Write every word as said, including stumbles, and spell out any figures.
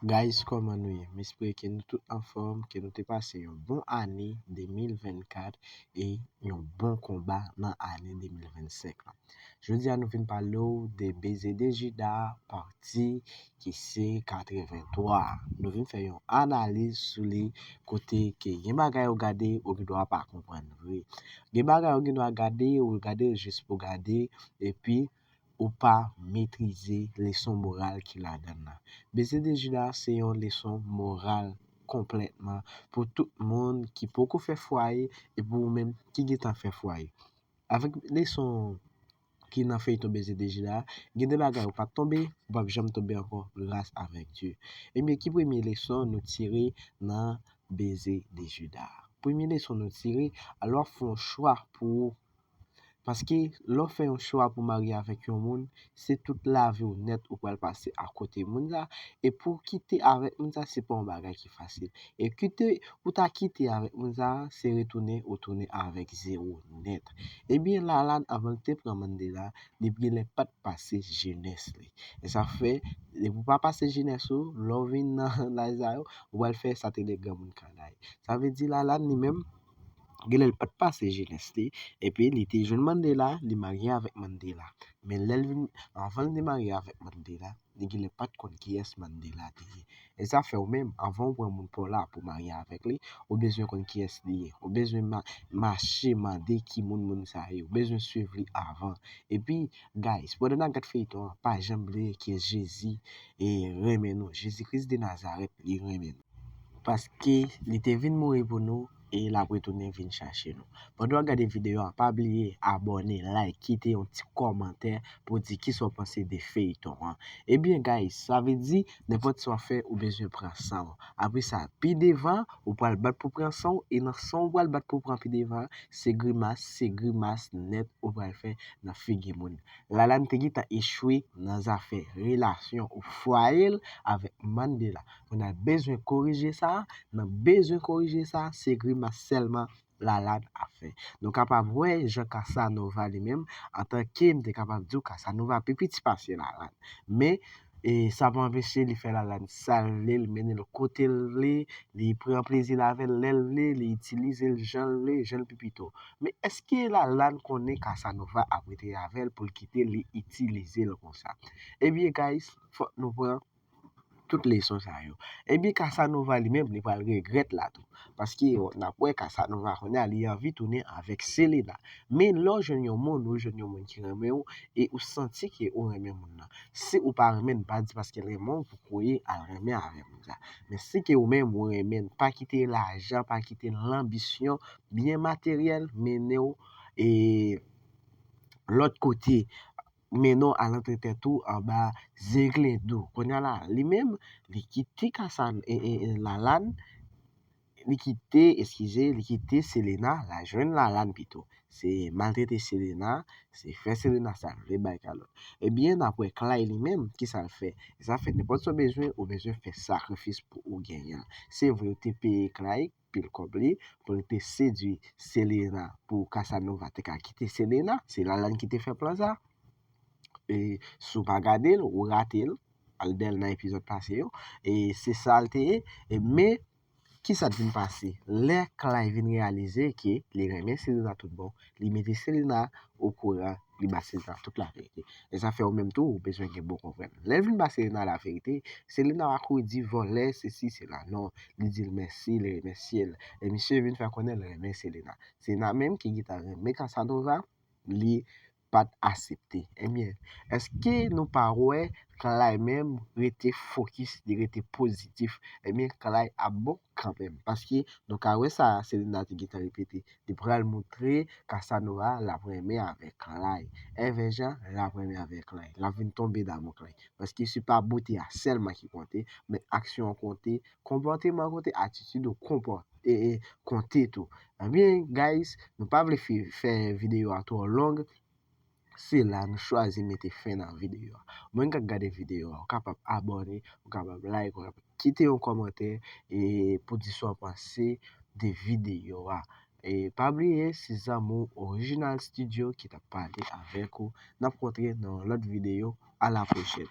Guys, kòman nou ye? M espere ke nou tout anfòm, ke nou te pase yon bon ane de mil vennkat e yon bon konba nan ane de mil vennsenk lan. Jodi a nou vin pale w de Baiser de Judas pati ki se katrevenntwa. Nou vin fè yon analiz sou li kote ke gen bagay ou gade ou gendwa pa konprann vre. Gen bagay ou gendwa gade ou gade l jis pou gade epi ou pa metrize leson moral ki ladan l lan. Baiser de Judas se yon leson moral konplètman pou tout moun ki poko fè fwaye e pou ou menm ki gentan fè fwaye. Avèk leson ki nan feyton Baiser de Judas, gen de bagay ou pa t tonbe, ou p ap janm tonbe ankò gras avèk Dye. Ebyen, ki premye leson nou tire nan Baiser de Judas? Premye leson nou tire, alò fè yon chwa pou ou. Paske lè w fè yon chwa pou marye avèk yon moun, se tout lavi w nèt ou pral pase akote moun sa, e pou w kite avèk moun sa, se pa yon bagay ki fasil. E kite ou ta kite avèk moun sa, se retounen ou tounen avèk zewo nèt. Ebyen, Lalane, anvan l te pran Mandela, li genlè pa t pase jenès li. E sa fè, depi w pa pase jenès ou, lè w vin nan laj sa yo, ou pral fè sa te de granmoun kanay. Sa vle di Lalane li menm, genlè l pa t pase jenès li, epi li te jwenn Mandela, li marye avèk Mandela. Men lè l vin, anvan l te marye avèk Mandela, li genlè pa t konn kiyès Mandela te ye. E sa fè ou menm, anvan ou pran moun pa w la pou w marye avèk li, ou bezwen konn kiyès li ye. Ou bezwen ma-, mache mande ki moun moun sa ye. Ou bezwen swiv li avan. Epi, guys, pandan n ap gad feyton an, pa janm bliye ke Jezi e renmen nou. Jezi Kris de Nazarèt, li renmen nou. Paske li te vin mouri pou nou e l ap retounen vin chache nou. Pandan w ap gade videyo a, pa bliye abòne, like, kite yon ti kòmantè pou w di kisa w panse de feyton an. Ebyen, guys, sa vle di, nenpòt sa w ap fè, ou bezwen pran san w. Apre sa, pi devan, ou pral bat pou pran san w, e nan san w pral bat pou pran pi devan, se grimas, se grimas nèt ou pral fè nan figi moun. Lalane te gentan echwe nan zafè relasyon ou fwaye l avèk Mandela. Kounye a l bezwen korije sa, nan bezwen korije sa, se grimas sèlman Lalane ap fè. Nou kapab wè jan Casanova li menm, antanke m te kapab di w Casanova pi piti pase Lalane. Men, e sa pa anpeche li fè Lalane sa l vle, li mennen l kote l vle, li pran plezi l avè l lè l vle, li itilize l jan l vle, jan l pi pito. Men èske Lalane konnen Casanova ap rete avè l pou l kite li itilize l konsa? Ebyen, guys, fòk nou pran tout leson sa yo. Ebyen, Casanova li menm, li pral regrèt la tou. Paske n ap wè Casanova kounye a, li anvi tounen avèk Selena. Men lè w jwenn yon moun, ou jwenn yon moun ki renmen w, e ou santi ke ou renmen moun nan. Si ou pa renmen l, pa di paske l renmen w pou kouri al renmen avè moun sa. Men si ke ou menm ou renmen l, pa kite lajan, pa kite lanbisyon, byen materyèl mennen w e lòt kote, mennen w al antre tèt ou anba zenglendo. Kounye a la, li menm, li kite Casan-, e, e, e, Lalane, li kite, eskize, li kite Selena, l al jwenn Lalane pito. Se maltrete Selena, se fè Selena sa l vle, bay kalòt. Ebyen, n ap wè Clay li menm, kisa l fè? Sa fè nenpòt sa w bezwen, ou bezwen fè sakrifis pou ou genyen l. Se vre, ou te peye Clay pil kòb li, pou l te sedui Selena, pou Casanova te ka kite Selena, se Lalane ki te fè plan sa. E si w pa gade l, ou rate l, al dèyè l nan epizòd pase yo. E se sa l te ye. E men, kisa k vin pase? Lè Clay vin reyalize ke li renmen Selena tout bon, li mete Selena okouran, li ba Selena tout laverite. E sa fè ou menm tou, ou bezwen gen bon konprann. Lè l vin ba Selena laverite, Selena va kouri di vòlè, sesi, sela. Non, li di l mèsi, li remèsye l. E misye vin fè konnen l renmen Selena. Selena menm ki gentan renmen Casanova, li pa t asepte. Ebyen, èske nou pa wè Clay menm rete fokis, li rete pozitif? Ebyen, Clay ap bon kanmenm. Paske nou ka wè sa Selena te gentan repete. Li pral moutre Casanova l ap renmen avèk Clay. Envè jan, l ap renmen avèk Clay. L ap vin tonbe damou Clay. Paske se pa bote a sèlman ki konte, men aksyon an konte, konpòteman an konte, atitid ou konpò-, e, e, konte tou. Ebyen, guys, nou pa vle fi-, fè videyo a twò long. Se la nou chwazi mete fen nan videyo a. Mwen k ap gade videyo a, ou kapab abòne, ou kapab like, ou kapab kite yon kòmantè e pou di sa w panse de videyo a. E pa bliye, se zanmi w Original Studio ki t ap pale avèk ou. N ap kontre nan yon lòt videyo. A la pwochèn.